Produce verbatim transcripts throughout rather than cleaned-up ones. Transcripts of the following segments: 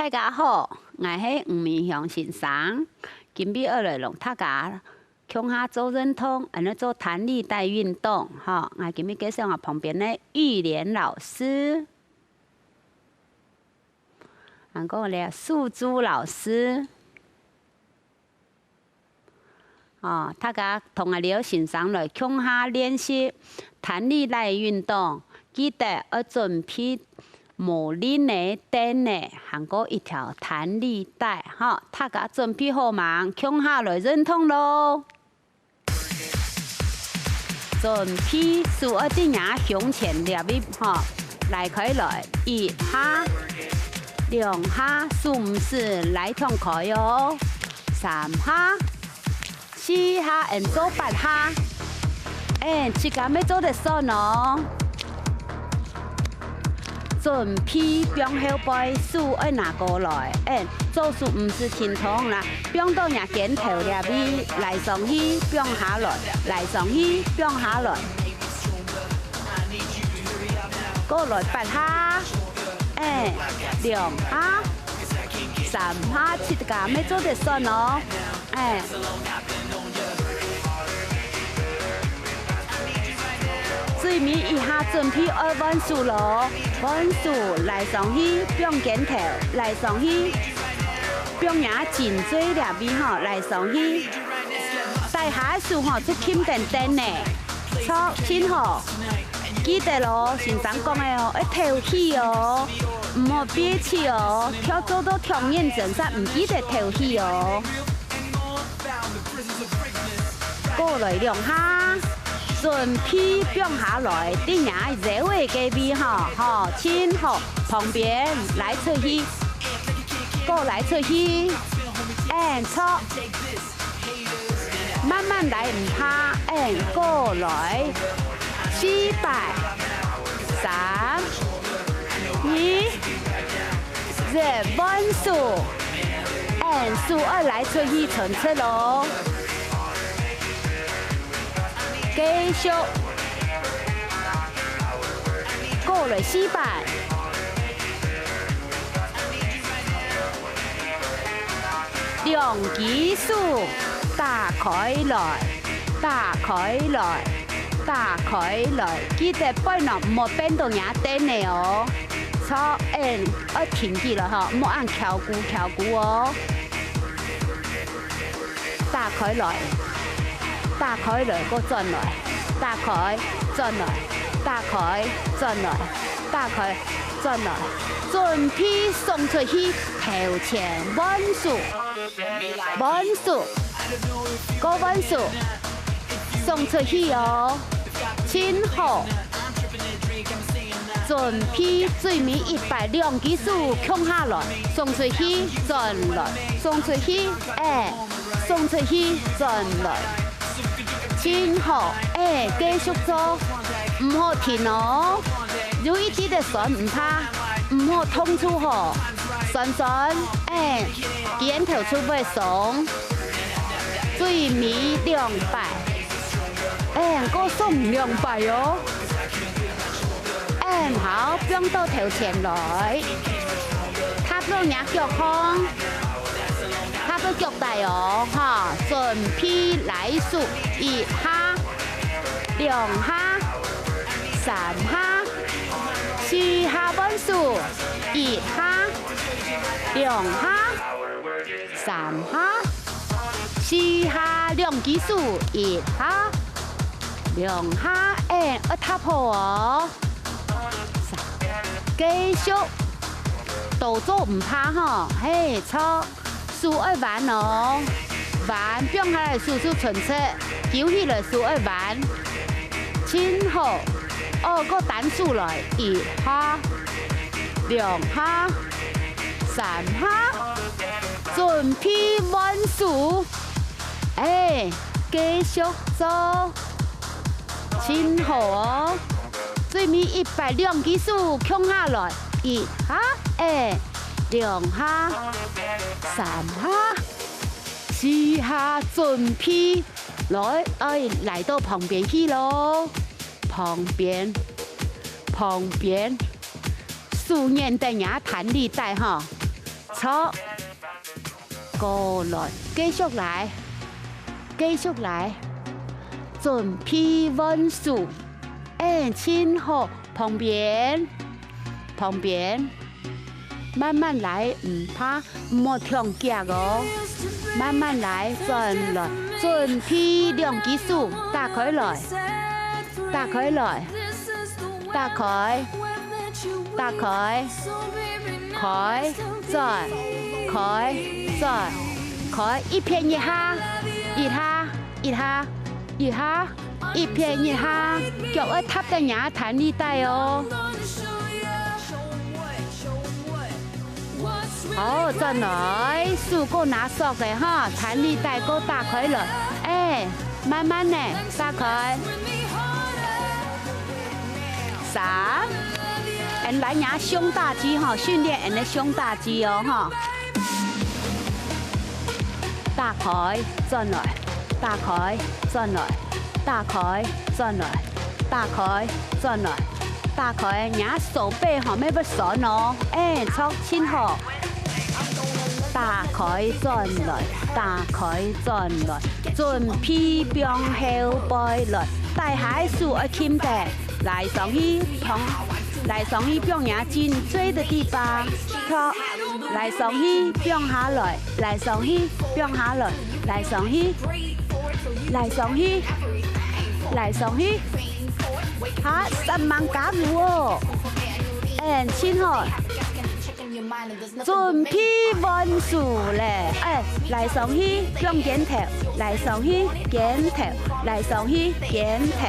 大家好，𠊎係吳明雄先生，今晡日愛來同大家共下做運動，安到做彈力帶運動，吼。𠊎今晡日介紹𠊎旁邊个玉蓮老師，還過咧素珠老師。 哦，大家同𠊎兩先生來共下練習彈力帶運動，記得愛準備無輪个凳仔，還過一條彈力帶，吼。大家準備好吂？共下來運動囉！準備，手愛在若胸前這位，吼，拉開來，一下、兩下，手毋使拉忒開哦，三下、 四下，恁做八下，恁自家乜做得算哦。準備放後背，手愛拿過來，恁左手毋使停動啦，放到若肩頭這位，拉上去，放下來，拉上去，放下來。過來八下，恁兩下，三下，自家乜做得算哦。 哎，最尾一下準備愛換手囉，換手拉上去，放肩頭，拉上去，放若頸椎這位吼，拉上去。帶下手吼，就撳等等呢，著，真好。 記得囉，先生講个哦，愛敨氣哦，毋好憋氣哦，跳做到忒認真煞毋記得敨氣哦。過來兩下，準備放下來，在若腰仔該位吼，吼，真好，旁邊拉出去，過拉出去，恁著。 慢慢來，毋怕，恁過來，四擺，三、二、一，換手，恁手愛拉出去伸直囉。繼續，過來四擺。 兩隻手打開來，打開來，打開來，記得背囊毋好變到若凳仔哦。著，恁愛挺起來吼，毋好恁翹痀翹痀哦。打開來，打開來，過轉來，打開，轉來，打開，轉來，打開，轉來，準備送出去。 頭前換手，換手，過換手，送出去哦，真好。準備最尾一擺，兩隻手共下來，送出去，轉來，送出去，哎，送出去，轉來。 真好，哎，繼續做，毋好停哦。有一息仔痠毋怕，毋好痛就好。痠痠，哎，肩頭就會鬆。最尾兩擺，哎，過送兩擺哦。 恁好，放到頭前來，踏到若腳項，踏到腳底哦，哈，準備拉手，一下，兩下，三下，四下換手，一下，兩下，三下，四下，兩隻手，一下，兩下，哎，愛踏好哦。 繼續，多做毋怕吼，嘿，著，手愛彎哦，彎，放下來手就伸直，勼起來手愛彎，真好。哦，過單手來，一下，兩下，三下，準備換手，哎，繼續做。 真好哦！最尾一擺兩隻手共下來，一下，哎，兩下，三下，四下，準備，來，哎，來到旁邊去咯。旁邊，旁邊，手拈等若彈力帶哈。著，過來，繼續來，繼續來，準備換手，欸，真好，旁邊，旁邊，慢慢來，毋怕，毋好忒遽哦，慢慢來，轉來，準備兩隻手，打開來，打開來。 打開，打開，開，轉，開，轉，開，一片一下，一下，一下，一下，一片一下，腳愛踏等若彈力帶哦。 好，轉來，手過拿索个哈，彈力帶過打開來，欸，慢慢个打開。三，恁來若胸大肌哈，訓練恁个胸大肌哦哈。打開，轉來，打開，轉來，打開，轉來，打開，轉來。 打開，若手背吼，乜會痠哦。欸，著，真好。打開轉來，打開轉來，準備放後背來，帶下手愛撳等，拉上去放，拉上去放若頸椎个地方，著，拉上去放下來，拉上去放下來，拉上去，拉上去，拉上去。 哈，煞猛加油哦！嗯，真好。準備換手咧，欸，拉上去，放肩頭，拉上去，肩頭，拉上去，肩頭。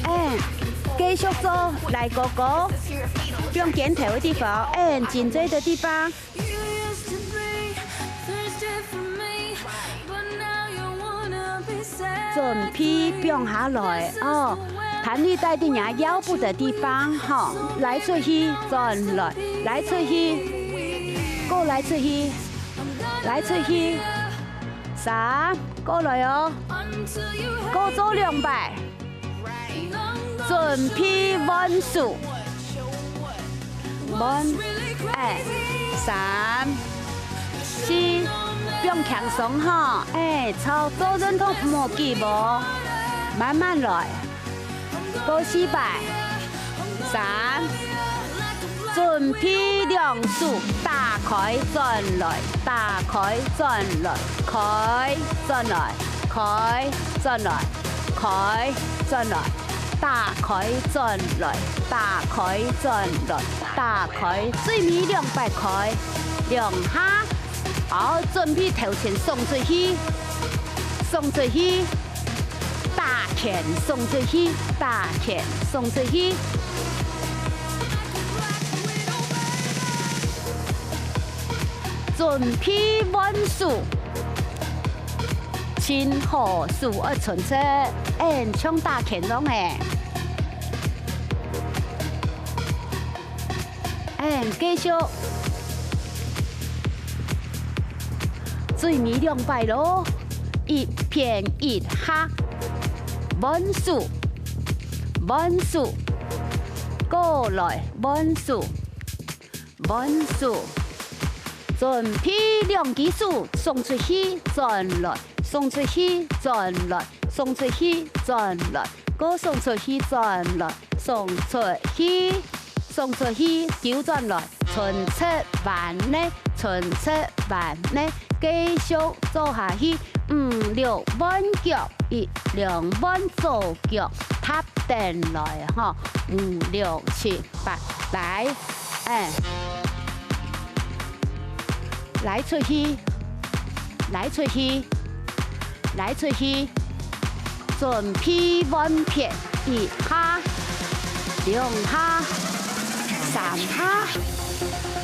嗯，繼續做，來哥哥，放肩頭个地方，嗯，頸椎个地方。 準備放下來哦，彈力帶在若腰部个地方吼，拉出去，轉來，拉出去，過拉出去，拉出去，三，過來哦，過做兩擺。 準備換手。換，欸，三、四，放輕鬆吼，欸，著，做運動毋好急哦，慢慢來。過四擺，三， 準備兩手，打開轉來，打開轉來，開轉來，開轉來，開轉來，打開轉來，打開轉來，打開，最尾兩擺開，兩下。 好，準備頭前送出去，送出去，打拳送出去，打拳送出去。準備換手，真好，手愛伸直，嗯，像打拳樣欸。 嗯，繼續。最尾兩擺咯，一片一下，換手，換手，過來，換手，換手。準備兩隻手，送出去，轉來，送出去，轉來，送出去，轉來，過送出去，轉來。 送出去，送出去，扭轉來，伸直彎呢，伸直彎呢，繼續做下去，五六換腳，一兩換左腳，踏等來吼，五六七八，來，欸。 拉出去，拉出去，拉出去。準備換片，一下，兩下，三下，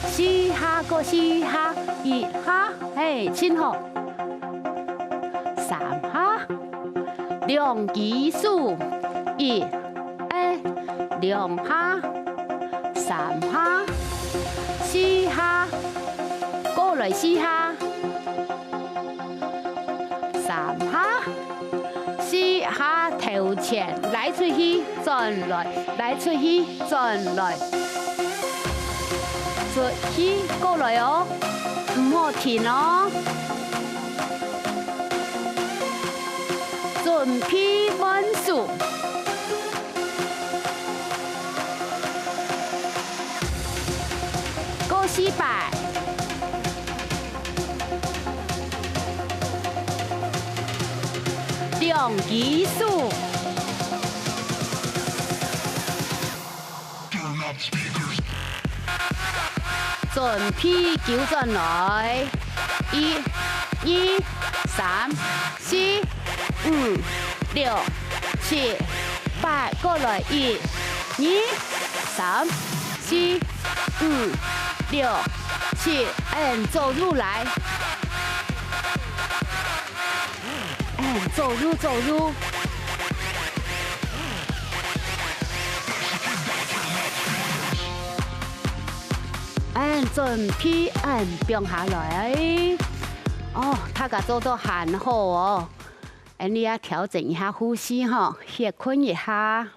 四下，過四下，一下，嘿，真好。三下，兩隻手，一， 欸，兩下，三下，四下，過來四下，三下，四下頭前，拉出去，轉來，拉出去，轉來。出去過來哦，毋好停哦。準備換手。過四擺。 兩支手。準備九轉來，一、二、三、四、五、六、七、八，過來，一、二、三、四、五、六、七，嗯，左右來。 嗯，左右，左右。嗯，準備，嗯，放下來。哦，大家做到還好哦。嗯，你愛調整一下呼吸吼，歇睏一下。